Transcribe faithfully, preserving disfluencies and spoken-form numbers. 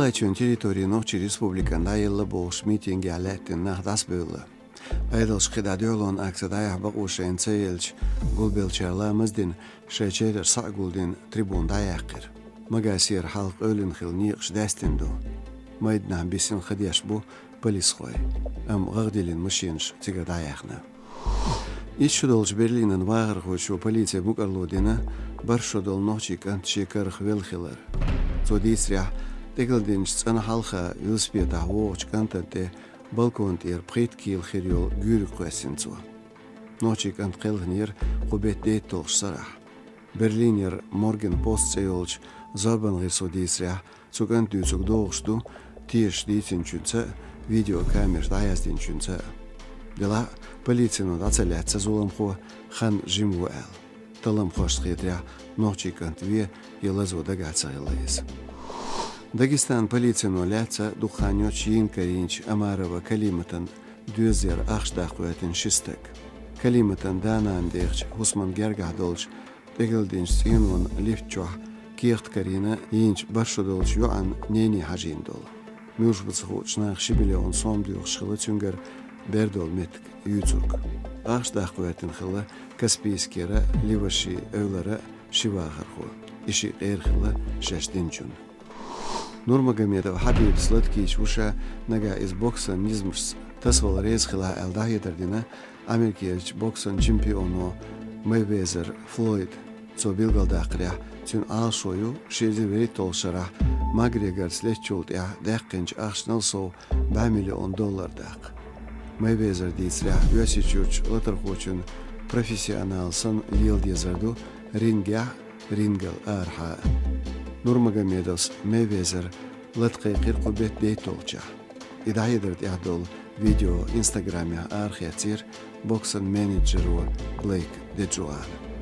Ӏалайчун территори Нохчий Республикан дӀаелла бохуш митингехь лаьттина нах дӀасабевлла. Ӏедалша кхидӀа дуьхьалонан акци дӀаяхьа бакъо шайна ца елча, гулбеллачара ламаз дина, шайн чер схьа а гулдина, трибуна дӀаяьккхира. Магасера хьалха къевлина хилла некъаш даьстина ду. Майданахь бисина хадеш бу полисхой, амма гӀагӀ диллина машенаш цигара дӀаяьхна. Итт шо долчу Берлинан вахархочо полице мукӀарло дина бархӀ шо долу нохчийн кӀант шен карах велла хилар. Цо дийцарехь, тӀекӀалдинчу цӀана хьалха велосипедехь вогӀучу кӀантана тӀе балкона тӀера пхийтта кийла хир йолу гуьйриг кхоьссина цо. Нохчийн кӀант кхелхинера кху беттан дейтталгӀачу сарахь. Берлинера Морген Пост цӀе йолчу зорбан гӀирсо дийцарехь, цу кӀанта дуьйцург догӀуш ду тешаш дийцинчуьнца а, видеокамераш дӀаяздинчуьнца а. Делахь а, полицино дӀа ца лаьцна зуламхо хан жима ву аьлла. Талламхошна хетарехь, нохчийн кӀант вен я лазо дагахь ца хилла иза. Дагестанан полицино лаьцна дукха хан йоццуш йийна карийначу Омарова Калиматан доьзалера ахча даккха гӀоьртина ши стаг. Калиматан да-нана дехачу хӀусаман гергахь долчу тӀекӀалдинчу цӀенонан лифта чохь кехат карийна йийначу бархӀ шо долчу йоӀан нене хьажийна долу. Муьлш бу ца хуучу наха ши миллион сом доьхуш хилла цуьнгара бер долу меттиг юьйцург. Ахча даккха гӀоьртина хилла Каспийскера Ливаши эвлара ши вахархо. И шиъ къера хилла шаьш динчунна. Нурмагомедов Хьабиб Сладкийч ву ша, нагахь иза боксан низамашца тасавала реза хилахь аьлла дӀахьедар дина Америкерчу боксан чемпионо Мейвезер Флойд. Цо билгалдаккхарехь, цуьнан Ӏалашо ю ши эзар вуьрхӀитталгӀачу шарахь Макгрегорца леттачул тӀаьхьа даьккхинчу ахчанал сов бӀе миллион доллар даккха. Мейвезер дийцарехь, Оьрсийчуьрчу латархочун профессионал санна лела дезар ду рингехь а, рингал арахьа а. Нурмагомедовс Мейвезер латкхайкхира кху беттан дейтталгӀачохь. И дӀахьедар тӀехь долу видео Инстаграмехь арахецира боксан менеджеро Блейк Деджуана.